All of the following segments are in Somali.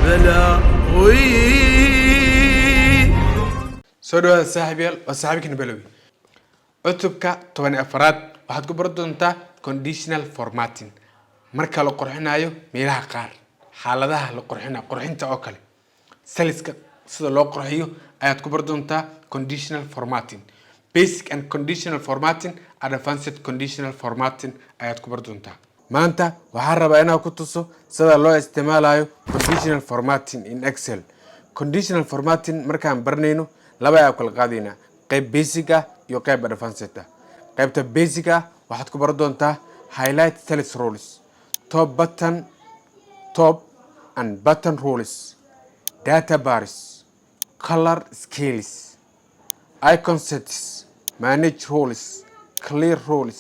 بلاوي. Soo dhawaada, saaxiibyaal. Waa saaxiibkina Balowi. Cutubka 14aad waxaad ku baran doontaa conditional formatting, marka la qurxinayo meelaha qaar, xaaladaha la qurxinayo, qurxinta oo kale, cellska sida loo qurxiyo ayaad ku baran doontaa. Conditional formatting basic and conditional formatting, advanced conditional formatting ayaad ku baran doontaa. Maanta waxaan rabaa inaan ku tuso sida loo isticmaalayo conditional formatting in Excel. Conditional formatting markaan baranayno, laba ayaa kala qaadaynaa: qayb basic ah iyo qayb advanced ah. Qaybta basic ah waxaad ku baran doontaa highlight cells rules, top button, top and bottom rules, data bars, color scales, icon sets, manage rules, clear rules.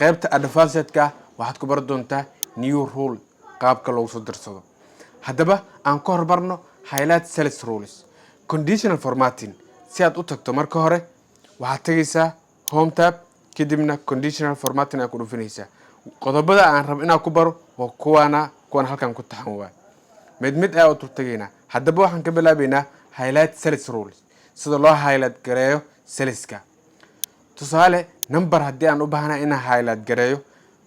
Qaybta advancedka ah waxaad ku baran doontaa new rule, qaabka loogu soo dirsado. Haddaba aan ku hormarno highlight cells rules. Conditional formatting si aad u tagto, marka hore waxaad tegaysaa Home tab, kadibna conditional formatting aad ku dhufinaysaa. Qodobada aan rabo inaan ku baro waa kuwaana, kuwan halkan ku taxan waay. Mid mid ayaa u turtegaynaa. Haddaba waxaan ka bilaabaynaa highlight cells rules, sida loo highlight gareeyo cellska. Tusaale, number haddii aan u baahnaa inaan highlight gareeyo,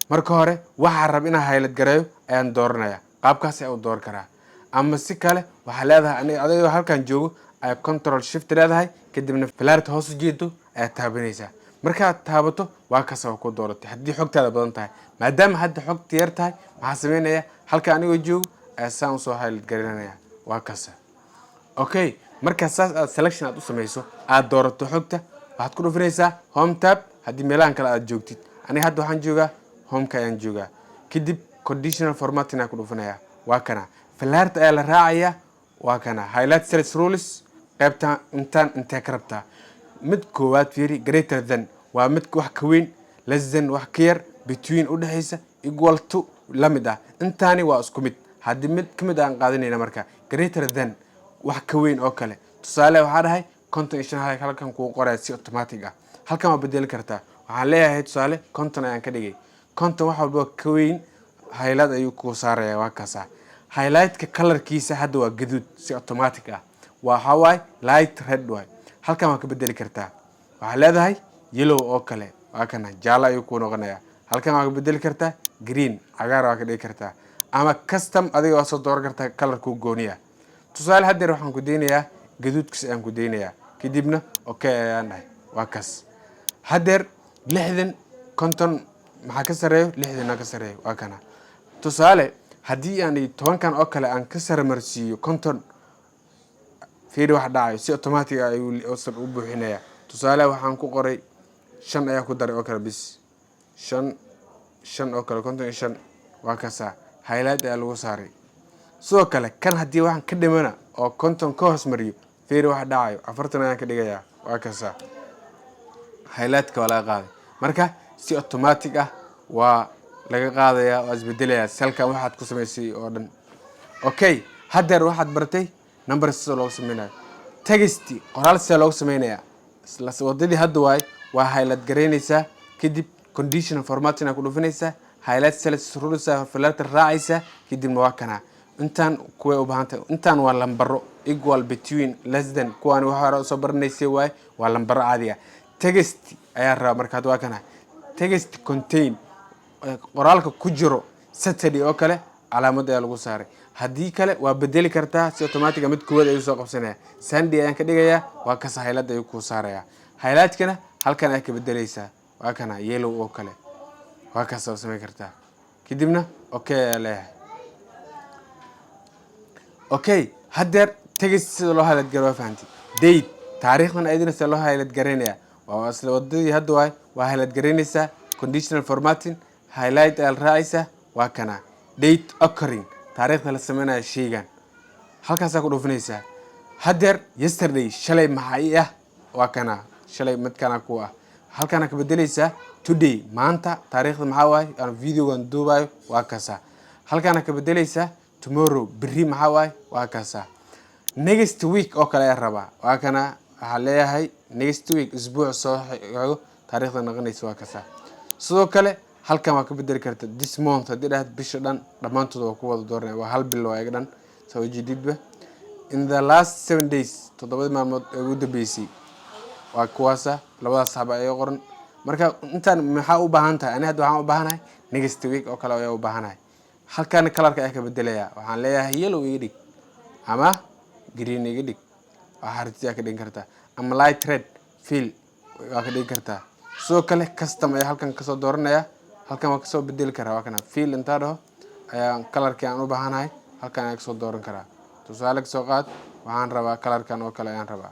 marka hore waxaan rab inaan highlight gareeyo ayaan dooranaya. Qaabkaas ayaa u dooran karaa, ama si kale waxaa leedahay, aniga adigoo halkan joogo ayaa Control Shift leedahay, kadibna falaarta hoos u jeedo ayaa taabanaysaa. Markaad taabato, waa kasa, waa ku dooratay. Haddii xogtaada badan tahay, maadaama hadda xogta yar tahay, maxaa sameynaya? Halka anigoo joogo ayaa saan usoo highlight garinaya. Waa kasa. Okay, markaa saas aad selection aad u samayso, aad doorato xogta, waxaad ku dhufinaysaa Home tab. Haddii meelahan kale aad joogtid, aniga hadda waxaan joogaa Homeka ayaan joogaa, kadib conditional formatting ayaan ku dhufinaya. Waa kana, falaarta ayaa la raacaya. Waa kana highlight cells rules. Qaybta intaan intee ka rabtaa? Mid koowaad fiiri: greater than waa mid wax ka weyn, less than wax ka yar, between udhexaysa, equal to la mid ah. Intaani waa isku mid. Haddii mid ka mid aan qaadanayna, marka greater than wax ka weyn oo kale, tusaale waxaa dhahay 55. Halkan kuu qoraya si automatic ah. Halkan waa bedeli kartaa. Waxaan leeyahay, tusaale, 50 ayaan ka dhigay. 50 wax walba ka weyn highlight ayuu kuu saaraya. Waa kaasa. Highlightka colorkiisa hadda waa gaduud si automatic ah. Waxaa waaye light red waay. Halkan waa ka bedeli kartaa. Waxaa leedahay yellow oo kale. Waa kana, jaalo ayuu kuu noqonayaa. Halkan waa ka bedeli kartaa, green, cagaar waa ka dhigi kartaa, ama custom adiga waa soo dooran kartaa colorkuu gooniya. Tusaale, haddeer waxaan ku daynayaa gaduudkiis ayaan ku daynayaa, kadibna okay ayaan dhahay. Waa kaas. Haddeer 60, 50 maxaa ka sareeyo? 60 ka sareeyo. Waa kana. Tusaale, haddii aan 10kan oo kale aan ka saramarsiiyo 50, fiiri wax dhacayo. Si automatic ah ayuu u buuxinaya. Tusaale, waxaan ku qoray 5 ayaa ku daray oo kale, bis shan, shan oo kale, 55. Waa kasaa, highlight ayaa lagu saaray. Sidoo kale kan haddii waxaan ka dhimana oo 50 ka hoos mariyo, fiiri wax dhacayo. 40 ayaan ka dhigayaa. Waa kasaa, highlightka waa laga qaaday. Marka si automatic ah waa laga qaadaya, waa isbedelaya cellkan waxaad ku samaysay oo dhan. Okay, haddeer waxaad baratay number sida loogu sameynayo. Text, qoraal, sida loogu sameynaya isla wadadii hadda waay. Waa highlight garaynaysaa, kadib conditional formatting aa ku dhufinaysaa, highlight cells rules filter raacaysaa, kadibna waa kana. Intaan kuway u baahan tahay? Intaan waa lambaro: equal, between, less than. Kuwaan waxa hore usoo baranaysay waay, waa lambaro caadiga. Text ayaa rabaa marka hadda. Waa kana text contain, qoraalka ku jiro Saturday oo kale, calaamad ayaa lagu saaray. Haddii kale waa bedeli kartaa si automatic. Mid koowaad ayuu soo qabsanaya. Sunday ayaan ka dhigayaa. Waa kasa, highlight ayuu kuu saaraya. Highlightkana halkan ayaa ka bedeleysaa. Waa kana, yellow oo kale. Waa kaas, waa samayn kartaa. Kadibna okay ayaa leeyahay. Okay, haddeer text sida loo highlight garo waa fahantay. Date, taariikhdan ayadina sida loo highlight garaynaya waa isla wadadii hadda waay. Waa highlight garaynaysaa, conditional formatting, highlight ayaa la raacaysaa. Waa kana date occurring, taariikhda la sameynaya sheygan. Halkaasaa ku dhufinaysaa. Haddeer yesterday, shalay maxaa ii ah? Waa kana, shalay midkana ku ah. Halkaana ka bedeleysaa today, maanta taariikhda maxaa waaye aan videogan duubayo. Waa kasa. Halkaana ka bedeleysaa tomorrow, berri maxaa waaye. Waa kasa. Next week oo kale ayaa rabaa. Waa kana. Waxaa leeyahay next week, isbuuc soo xigo taariikhda noqonaysa. Waa kasa. Sidoo kale halkan waa ka bedeli karta this month. Haddii dhahad bisha dhan, dhammaantood waa ku wada dooranaya. Waa hal bil, waa iga dhan. Soo jeedidba, in the last 7 days, 7dii maalmood ee ugu dambeysay, waa kuwaasa labadaas haba ayaa qoran. Marka intaan maxaa u baahan tahay? Ani hadda waxaan u baahanahay next week oo kale ayaa u baahanahay. Halkan colorka ayaa ka bedelayaa. Waxaan leeyahay yellow iga dhig ama green iga dhig, waxaa rabtid ayaa ka dhigin kartaa, ama light red fill waa ka dhigi kartaa. Sidoo kale custom ayaa halkan kasoo dooranaya. Halkan waa kasoo bedeli karaa. Waa kana, fill intaa dhaho ayaan colorkii aan u baahanahay halkan ayaa kasoo dooran karaa. Tusaale kasoo qaad, waxaan rabaa colorkan oo kale ayaan rabaa.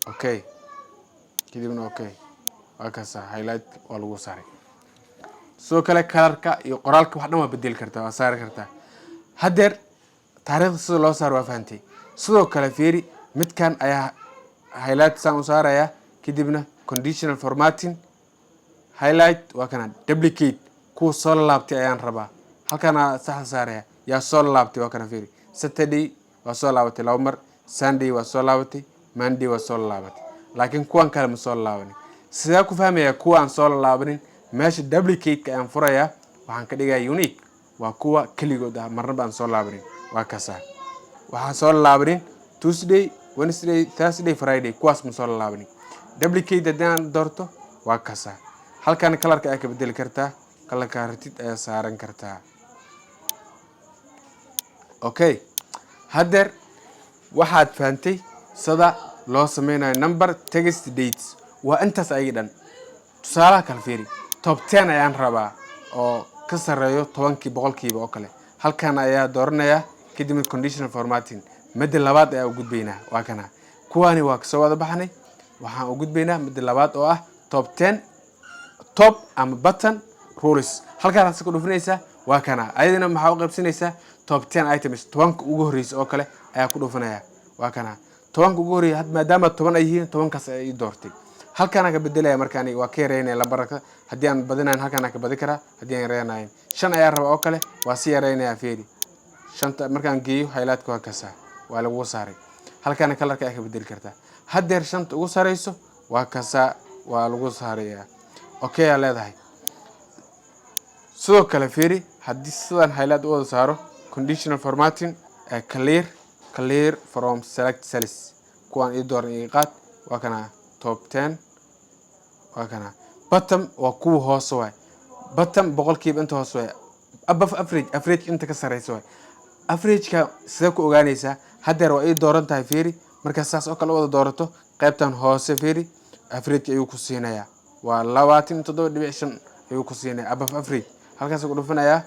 Okay, kadibna okay, waa kaasa, highlight waa lagu saaray. Sidoo kale colorka iyo qoraalka wax dhan waa bedeli kartaa, waa saari kartaa. Haddeer taariikhda sida loo saaro waa fahantay. Sidoo kale fiiri, midkan ayaa highlight saan u saaraya, kadibna conditional formatting, highlight, waa kana, duplicate, kuwa soo laabtay ayaan rabaa. Halkaana saxda saaraya, yaa soo laabtay? Waa kana, fiiri, Saturday waa soo laabatay laba mar, Sunday waa soo laabatay, Monday waa soo laabatay, laakiin kuwan kale ma soo laabanin. Sidee ku fahmaya kuwa aan soo laabanin? Meesha duplicate-ka ayaan furayaa, waxaan ka dhigaya unique, waa kuwa keligood ah, marnaba aan soo laabanin. Waa kasaa, waxaan soo laabanin Tuesday, Wednesday, Thursday, Friday, kuwaas ma soo laabanin. Duplicate haddii aan doorto, waa kasaa. Halkan colorka ayaa ka bedeli kartaa, colorka rabtid ayaa saaran kartaa. Okay, haddeer waxaad fahantay sida loo sameynayo number, text, dates. Waa intaas ayaga dhan. Tusaalaha kale fiiri, top 10 ayaan rabaa oo ka sarreeyo 10kii boqolkiiba oo kale. Halkan ayaa dooranaya, kadibna conditional formatting, midda labaad ayaa u gudbaynaa. Waa kana, kuwaani waa kasoo wada baxnay. Waxaan u gudbaynaa midda labaad oo ah top 10, top ama bottom rules. Halkaan ku dhufinaysaa, waa kana. Ayadana maxaa u qaybsanaysaa? Top 10 items, 10ka ugu horreysa oo kale ayaa ku dhufanaya. Waa kana, 10ka ugu horreeya. Had maadaama 10 ay yihiin, 10kaas ayaa ii doortay. Halkaanaan ka bedelaya. Marka aniga waa ka yareynaya lambarka. Haddii aan badinayn, halkaanaan ka badi karaa. Haddii aan yareynayn, shan ayaa raba oo kale, waa si yareynaya. Fiiri, shanta markaan geeyo, highlightka waa kasaa, waa lagu saaray. Halkaana colorka ayaa ka bedeli kartaa. Haddeer shanta ugu sareyso waa kasaa, waa lagu saaraya. Okay aa leedahay. Sidoo kale fiiri, haddii sidaan highlight u wada saaro, conditional formatting, clear from select cells, kuwaan ii dooran ii qaad. Waa kana top 10, waa kana. Bottom waa kuwa hoose waay. Bottom boqolkiiba inta hoose waay. Above average, average inta ka sareysa waay. Averageka sidee ku ogaanaysaa? Haddeer waa ii dooran tahay. Fiiri, markaa saas oo kale u wada doorato, qaybtan hoose fiiri, average ayuu ku siinayaa, waa 27.5 ayuu ku siinaya above average. Halkaas ku dhufanayaa,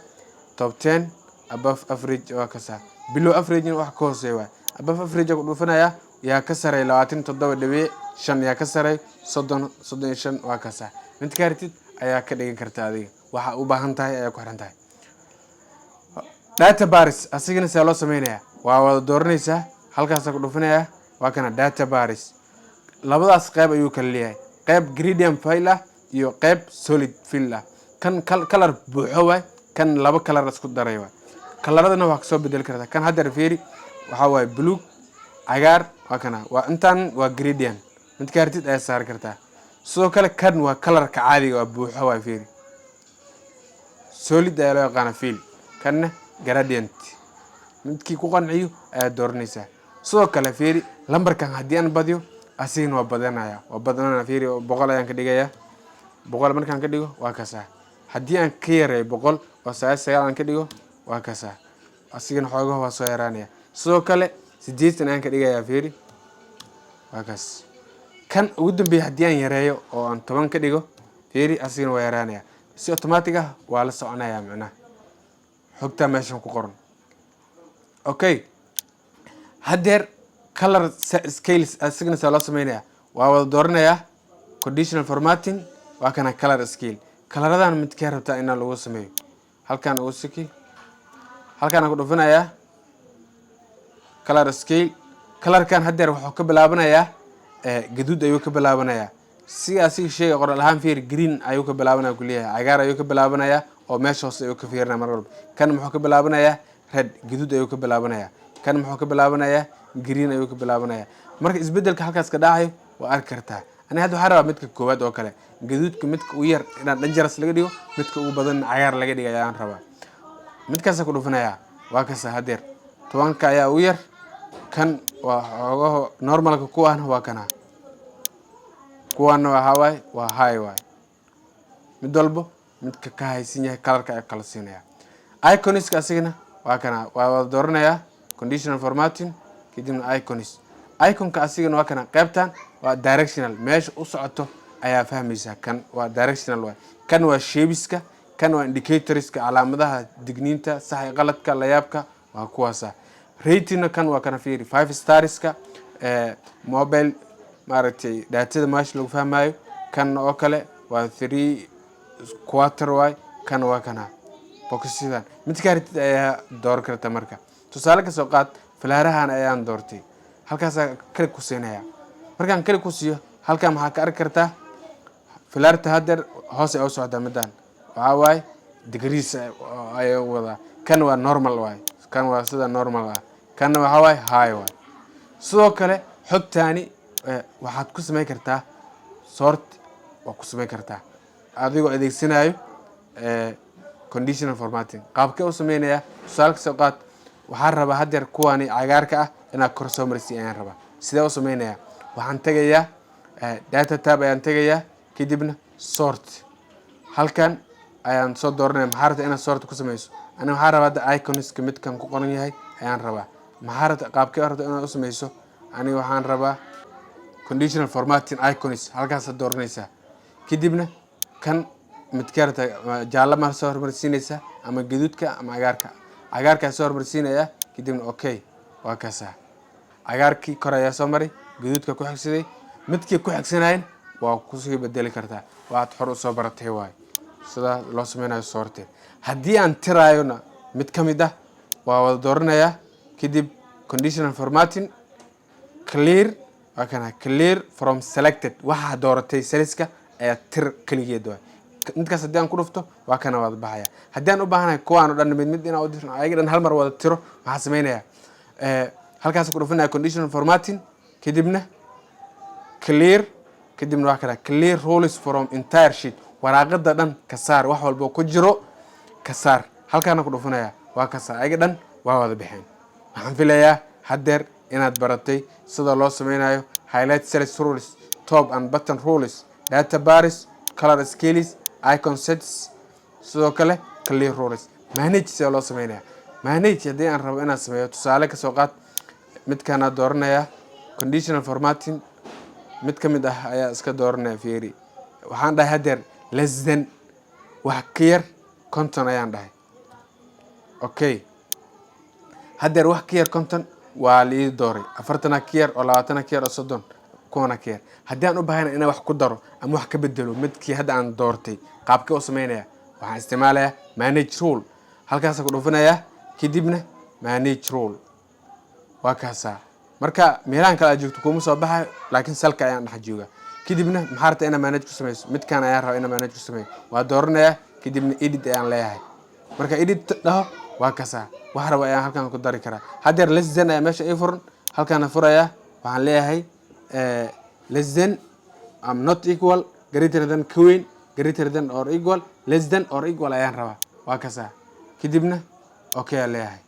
top 10 above average waa kasaa. Below average wax ka hooseeya waay. Above average ku dhufanayaa, yaa ka saray? 27.5 yaa ka saray? 30, 35, waa kasaa. Mid ka hartid ayaa ka dhigan karta adiga, waxa u baahan tahay ayaa ku xiran tahay. Data bars asigana see loo sameynayaa? Waa wada dooranaysaa, halkaasaa ku dhufanayaa. Waa kana data bars. Labadaas qeyb ayuu kala leeyahay, qeyb gradient fill ah iyo qeyb solid fill ah. Kan color buuxo waay, kan laba color isku daray waay. Coloradana waa kasoo bedeli kartaa. Kan haddeer fiiri, waxaa waaye buluug, cagaar, waa kana. Waa intaan, waa gradient. Mid ka hartid ayaa saari kartaa. Sidoo kale kan waa colorka caadiga, waa buuxo waay. Fiiri, solid ayaa loo yaqaana fill, kanna gradient. Midkii ku qanciyo ayaa dooranaysaa. Sidoo kale fiiri, lambarkan haddii aan badiyo, asigana waa badanaya, waa badanaya. Fiiri, 100 ayaan ka dhigayaa. 100 markaan ka dhigo, waa kasaa. Haddii aan ka yareeyo 100 oo 99 aan ka dhigo, waa kasaa, asigana xoogaha waa soo yaraanaya. Sidoo kale 80 ayaan ka dhigayaa. Fiiri, waa kaas. Kan ugu dambeeya haddii aan yareeyo oo aan 10 ka dhigo, fiiri, asigana waa yaraanaya si automatic ah, waa la soconaya macnaha xogtaa meeshan ku qoran. Okay, haddeer color scales asigana saa loo sameynaya? Waa wada dooranayaa, conditional formatting, waa kana color scale. Colorradan midkee rabtaa inaan lagu sameeyo? Halkaan ugu siki, halkaan aan ku dhufanayaa color scale. Colorkan haddeer wuxuu ka bilaabanayaa gaduud ayuu ka bilaabanayaa. Si asiga sheega qoraal ahaan, fiir, green ayuu ka bilaabanaya kuleeyahay, cagaar ayuu ka bilaabanayaa oo meesha hoose ayuu ka fiirinaya mar walba. Kan muxuu ka bilaabanayaa? Red, gaduud ayuu ka bilaabanayaa. Kan muxuu ka bilaabanayaa? Green ayuu ka bilaabanayaa. Marka isbedelka halkaas ka dhacayo waa arki kartaa. Aniga hadda waxaa rabaa midka koowaad oo kale, gaduudka midka ugu yar inaan dangerous laga dhigo, midka ugu badan cagaar laga dhiga ayaan rabaa. Midkaasa ku dhufanayaa. Waa kasa hadeer 10-ka ayaa ugu yar. Kan waa xoogaho normalka, kuwaana waa kana, kuwaana waxaa waaye waa high waay. Mid walbo midka ka haysan yahay colorka ayaa kala siinaya. Iconiska asigana waa kana, waa wada dooranayaa, conditional formatting, kadibna icons. Iconka asigana waa kana. Qaybtan waa directional, meesha u socoto ayaa fahmaysaa. Kan waa directional waay, kan waa shapeska, kan waa indicatorska, calaamadaha digniinta, sax iyo qaladka, layaabka waa kuwaasa. Ratingna kan waa kana, fiiri, five starska, mobile maaragtay datada meesha lagu fahmayo. Kan oo kale waa three quarter waay. Kan waa kana boxsidan, midkaa rabtid ayaa dooran karta. Marka tusaale kasoo qaad, falaarahan ayaan doortay, halkaasaa click ku siinaya. Markaan click ku siiyo, halkan maxaa ka arki kartaa? Falaarta haddeer hoos ay u socdaa. Midaan waxaa waaye degrees ayay wadaa. Kan waa normal waay, kan waa sida normal ah, kanna waxaa waaye high waay. Sidoo kale xogtaani waxaad ku samayn kartaa sort, waa ku samayn kartaa adigoo adeegsanayo conditional formatting. Qaabkee u sameynaya? Tusaale kasoo qaad, waxaan rabaa haddeer kuwani cagaarka ah inaad kor soo marsiiy ayaan rabaa. Sidee u sameynaya? Waxaan tegayaa data tab ayaan tegayaa, kadibna sort. Halkan ayaan soo dooranaya. Maxaa rabta inaad sort ku sameyso? Aniga waxaan rabaa hadda iconska midkan ku qoran yahay ayaan rabaa. Maxaa rabta, qaabkee rabta inaad u sameyso? Aniga waxaan rabaa conditional formatting icons. Halkaasaad dooranaysaa, kadibna kan midkee rabta? Jaallo ma soo hormarsiinaysaa ama gaduudka ama cagaarka? Cagaarkaa soo hormarsiinaya, kadibna okay. Waa kaasaa, cagaarkii kor ayaa soo maray, gaduudka ku xigsaday. Midkii ku xigsanayn waa kusii bedeli kartaa. Waad xor usoo baratay waay sida loo sameynayo sorte. Haddii aan tiraayona mid ka mid ah waa wada dooranayaa, kadib conditional formatting, clear. Waa kana, clear from selected. Waxaa dooratay cellska ayaa tir keligeed waay. Midkaas haddii aan ku dhufto, waa kana, waad baxaya. Haddii aan u baahanahay kuwaan o dhan mid mid inaan u ayaga dhan hal mar wada tiro, maxaa sameynaya? Halkaas ku dhufanaya, conditional formatting, kadibna clear, kadibna waa kana, clear rules from entire sheet. Waraaqada dhan ka saar, wax walba ku jiro ka saar. Halkaana ku dhufanaya, waa ka saar, ayaga dhan waa wada baxeen. Waxaan filayaa haddeer inaad baratay sida loo sameynayo highlight cells rules, top and bottom rules, data bars, color scales, icon sets, sidoo kale clear rules. Manage sida loo sameynaya? Manage haddii aan rabo inaan sameeyo, tusaale kasoo qaad, midkaanaa dooranaya, conditional formatting, mid ka mid ah ayaa iska dooranaya. Fiiri, waxaan dhahay haddeer less than, wax ka yar 50 ayaan dhahay. Okay, haddeer wax ka yar 50 waa la ii dooray, 40-a ka yar oo 20-a ka yar oo 30 kuwana ka yar. Haddii aan u baahana inaan wax ku daro ama wax ka bedelo midkii hadda aan doortay, qaabkee u sameynaya? Waxaan isticmaalayaa manage rule. Halkaasaan ku dhufanayaa, kadibna manage rule, waa kaasaa. Marka meelahan kale aad joogto kuma soo baxayo, laakiin cellka ayaan dhex jooga. Kadibna maxaa rabtaa inaad manage ku sameyso? Midkaan ayaan rabaa inaan manage ku sameeyo. Waa dooranayaa, kadibna edit ayaan leeyahay. Marka edit dhaho, waa kasaa, wax raba ayaan halkan ku dari karaa. Haddeer less than ayaa meesha ii furan, halkaana furayaa. Waxaan leeyahay less than am not equal, greater than, ka weyn, greater than or equal, less than or equal ayaan rabaa. Waa kasaa, kadibna okay aan leeyahay.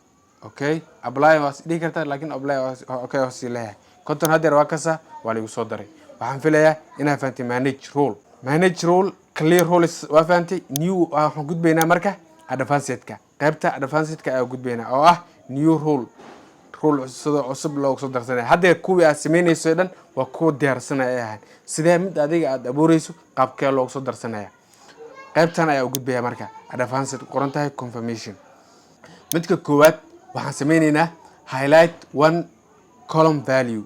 Okay, apply waa dhihi kartaa, laakiin apply okay waa sii leeyahay. 50 haddeer waa kasaa, waa laigu soo daray. Waxaan filayaa inaad fahantay manage rule, manage rule, clear rules waa fahantay. New waxaan gudbaynaa marka advancedka. Qaybta advancedka ayaa gudbaynaa oo ah new rule, rule sida cusub loogu soo darsanaya. Haddee kuwii aad samaynayso o dhan waa kuwa diyaarsanaya ay ahayn. Sidee mid adiga aad abuureyso, qaabkee loogu soo darsanaya? Qaybtan ayaa u gudbaya marka, advanced qoran tahay, confirmation. Midka koowaad waxaan sameyneynaa highlight one column value.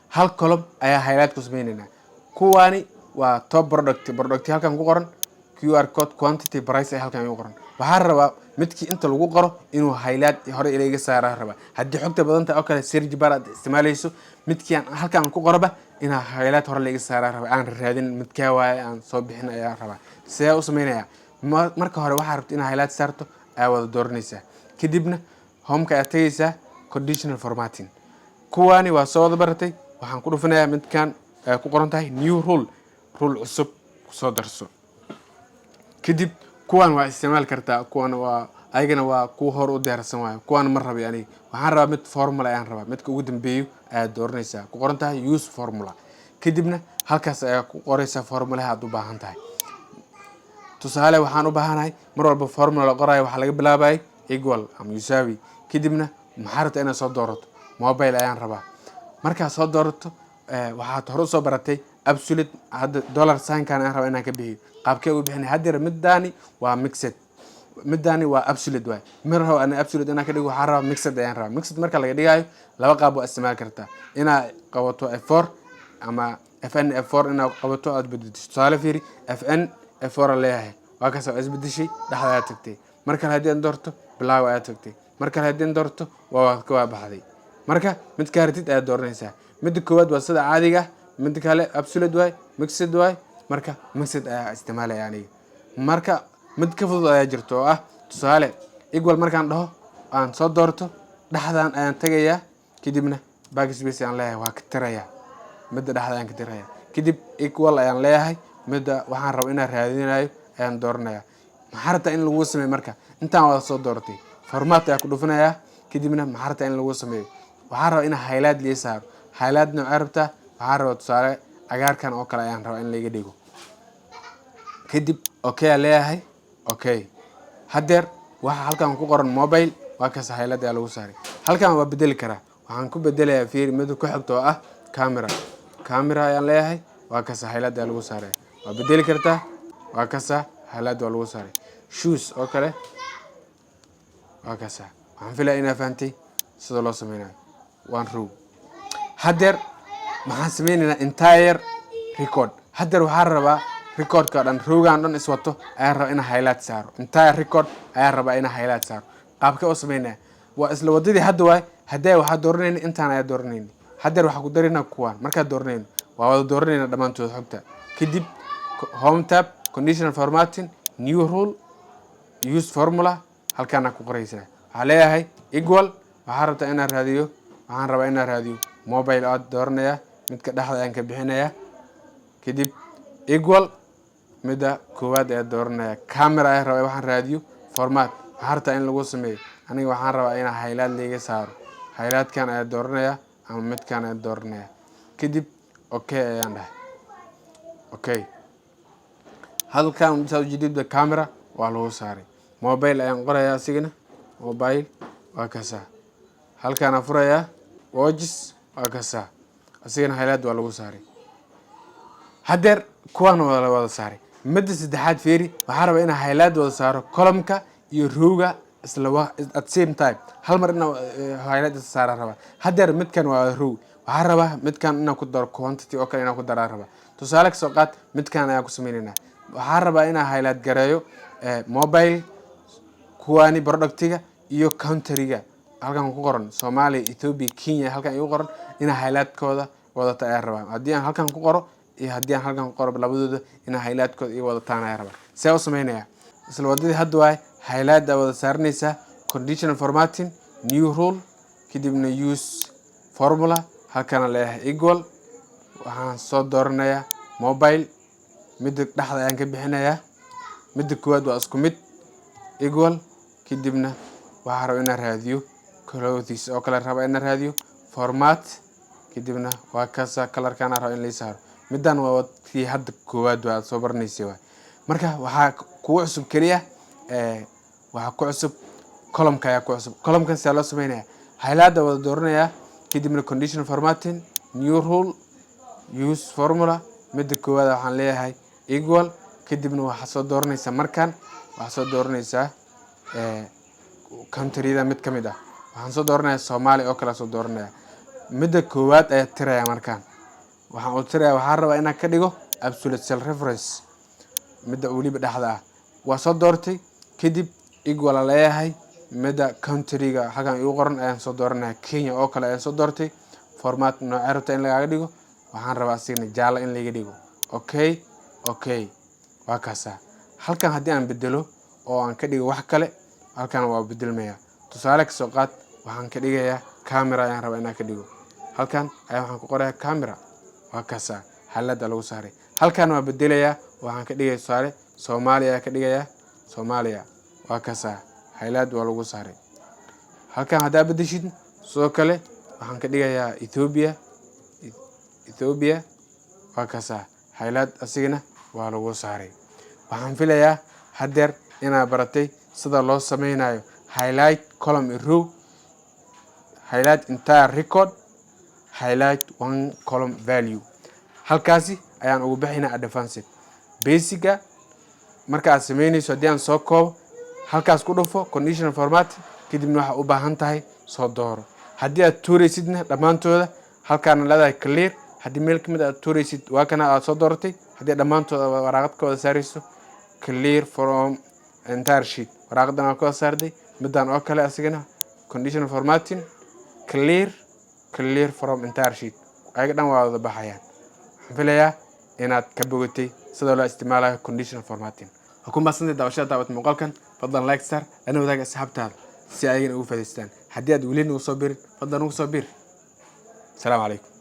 Hal column ayaa highlight ku sameyneynaa. Kuwaani waa top product, product halkan ku qoran, QR code, quantity, price ay halkan igu qoran. Waxaan rabaa midkii inta lagu qoro inuu highlight hore ila saaraa rabaa. Haddii xogta badan tahay oo kale, search bar aad isticmaalayso, midkii aan halkan ku qoraba inaa highlight hore laiga saaraa rabaa, aan raadin midkaa waaye aan soo bixin ayaa rabaa. Sidee u sameynaya? Marka hore waxaa rabta inaad highlight saarto ayaa wada dooranaysaa, kadibna homeka ayaad tegaysaa, conditional formatting. Kuwaani waa soo wada baratay. Waxaan ku dhufanayaa midkan ay ku qoran tahay new rule, rule cusub kusoo darso. Kadib kuwan waa isticmaali kartaa, kuwan waa Ayagana waa kuwa hor u diyaarsan waayo. Kuwaan ma rabay aniga, waxaan rabaa mid formula ayaan rabaa. Midka ugu dambeeyo ayaad dooranaysaa, ku qoran tahay "use formula". Kadibna halkaas ayaa ku qoraysaa formulaha aad u baahan tahay. Tusaale, waxaan u baahanahay mar walba formula la qorayo waxaa laga bilaabayay equal ama yusawi. Kadibna maxaa rabtaa inaad soo doorato? Mobile ayaan rabaa. Markaad soo doorato, waxaad hore usoo baratay absolute. Hadda dollar signkan ayaan rabaa inaan ka bixiyo. Qaabkee u bixinay? Haddeer middaani waa mixed, middaani waa absolute waay. Mar rabo ana absolute inaan ka dhigo, waxaan rabaa mixed ayaan rabaa. Mixed marka laga dhigayo, laba qaab waa isticmaali kartaa: inaad qabato F4 ama Fn F4 inaad qabato, aad bedesho. Tusaale, fiiri, Fn F4 aan leeyahay, waa kaas, waa isbedeshay, dhexda ayaa tagtay. Mar kale haddii aan doorto, bilaaw ayaa tagtay. Mar kale haddii aan doorto, waa ka waa baxday. Marka mid ka haritid ayaad dooranaysaa. Midda koowaad waa sida caadiga ah, midda kale absolute waay, mixed waay. Marka mixed ayaa isticmaalaya aniga. Marka mid ka fudud ayaa jirto oo ah, tusaale, equal markaan dhaho, aan soo doorto, dhexdan ayaan tagayaa, kadibna backspace ayaan leeyahay, waa ka tirayaa midda dhexda ayaan ka tirayaa. Kadib equal ayaan leeyahay, midda waxaan raba inaan raadinayo ayaan dooranaya. Maxaa rabtaa in lagu sameeyo? Marka intaan wada soo dooratay, format ayaa ku dhufanayaa. Kadibna maxaa rabtaa in lagu sameeyo? Waxaan rabaa in highlight lii saaro. Highlight noocee rabtaa? Waxaan rabaa, tusaale, cagaarkan oo kale ayaan rabaa in laiga dhigo. Kadib okay aan leeyahay. Okay, haddeer waxaa halkan ku qoran mobile, waa kaas, highlight ayaa lagu saaray. Halkan waa bedeli karaa. Waxaan ku bedelayaa, fiiri, mida ku xigta oo ah camera. Camera ayaan leeyahay, waa kasa, highlight ayaa lagu saaray. Waa bedeli kartaa, waa kasa, highlight waa lagu saaray. Shoes oo kale, waa kasa. Waxaan filaya inaa fahantay sida loo sameynayo. Waan row. Haddeer maxaan sameynaynaa? Entire record. Haddeer waxaan rabaa recordka dhan, rowgan dhan iswato ayaan rabaa inaan highlight saaro. Entire record ayaan rabaa inaan highlight saaro. Qaabkee u sameynaya? Waa isla wadadii hadda waay. Haddee waxaa dooranayna, intaan ayaa dooranayna. Haddeer waxaa ku daranaa kuwaan. Markaa dooranayno, waa wada dooranayna dhammaantood xogta. Kadib home tab, conditional formatting, new rule, use formula. Halkaana ku qoraysaa. Waxaa leeyahay equal. Waxaa rabtaa inaan raadiyo, waxaan rabaa inaan raadiyo mobile, aad dooranaya, midka dhexda ayaan ka bixinaya. Kadib equal, midda koowaad ayaa dooranaya, camera ayaan rabaa waxaan raadiyo. Format, waxaa rabtaa in lagu sameeyo? Aniga waxaan rabaa inaa highlight laiga saaro. Highlightkan ayaa dooranaya ama midkan ayaa dooranaya. Kadib okay ayaan dhahay. Okay, halkan saa ujeedida camera waa lagu saaray. Mobile ayaan qorayaa asigana, mobile, waa kasaa. Halkaan furayaa, watches, waa kasaa, asigana highlight waa lagu saaray. Haddeer kuwaan waa la wada saaray. Midda saddexaad, fiiri, waxaa rabaa inaa highlight wada saaro columnka iyo rowga isla at same time. Hal mar inaa highlight isla saaraa rabaa. Haddeer midkan waa row. Waxaa rabaa midkan inaan ku daro quantity oo kale, inaan ku daraa rabaa. Tusaale kasoo qaad, midkan ayaan ku sameyneynaa. Waxaa rabaa inaan highlight gareeyo mobile, kuwaani productiga iyo countryga halkan ku qoran, Soomaaliya, Ethiopia, Kenya, halkan igu qoran, inaa highlightkooda wadata ayaan rabaa. Haddii aan halkan ku qoro iyo haddii aan halkan ku qoro, labadooda inaa highlightkooda iyo wadataan ayaan rabaa. See u sameynaya? Isla wadadii hadda waay. Highlight aa wada saaranaysaa, conditional formatting, new rule, kadibna use formula. Halkana leeyahay equal, waxaan soo dooranayaa mobile, midda dhexda ayaan ka bixinayaa. Midda koowaad waa isku mid, equal. Kadibna waxaa raba inaan raadiyo clothes oo kale, raba inaan raadiyo. Format, kadibna waa kaasa, colorkana raba in lai saaro. Middan waa tii hadda koowaad waa aad soo baranaysay waay. Marka waxaa kugu cusub keliya, waxaa ku cusub columnka ayaa ku cusub. Columnkan sidaa loo sameynaya? Highlight wada dooranayaa, kadibna conditional formatting, new rule, use formula. Midda koowaad waxaan leeyahay equal. Kadibna waxaa soo dooranaysaa, markan waxaa soo dooranaysaa countryada mid ka mid ah. Waxaan soo dooranayaa Soomaaliya oo kale soo dooranaya. Midda koowaad ayaa tiraya. Markaan waxaan u tiraya, waxaan rabaa inaan ka dhigo absolute cell reference, midda weliba dhexda ah waa soo doortay. Kadib equal aan leeyahay, midda countryga halkan igu qoran ayaan soo dooranaya, Kenya oo kale ayaan soo doortay. Format noocee rabta in lagaaga dhigo? Waxaan rabaa asigna jaalo in laga dhigo. Okay, waa kaasaa. Halkan haddii aan bedelo oo aan ka dhigo wax kale, halkan waa bedelmaya. Tusaale kasoo qaad, waxaan ka dhigayaa camera ayaan rabaa inaan ka dhigo. Halkan ayaa waxaan ku qorayaa camera, waa kaasaa, highlighta lagu saaray. Halkan waa bedelayaa, waxaan ka dhigaya, tusaale, Soomaaliya ayaa ka dhigayaa. Soomaaliya, waa kaasaa, Highlight waa lagu saaray. Halkan haddaa bedeshid, sidoo kale waxaan ka dhigayaa Ethiopia. Ethiopia waa kaasaa, highlight asigana waa lagu saaray. Waxaan filayaa haddeer inaad baratay sida loo sameynayo highlight column and row, highlight entire record, highlight one column value. Halkaasi ayaan ugu bixinaa advanced basic-ga. Marka aad sameynayso, haddii aan soo koobo, halkaas ku dhufo conditional format, kadibna waxaa u baahan tahay soo dooro. Haddii aad tuuraysidna dhammaantooda, halkaana leedahay clear. Haddii meel kamid aad tuuraysid, waa kana aad soo dooratay. Haddii dhammaantooda waraaqad ka wada saarayso, clear from entire sheet, waraaqadan waa ka wada saarday. Midaan oo kale asigana conditional formatting, clear, clear from entire sheet, ayaga dhan waa wada baxayaan. Waxaan filayaa inaad ka bogatay sida loo isticmaalayo conditional formatting. Waa ku mahadsantahay daawashada daawat muuqaalkan. Fadlan like star, lana wadaaga asxaabtaada si ayagana ugu faa'iidaystaan. Haddii aad weli nagu soo birin, fadlan nagu soo bir. Asalaamu calaykum.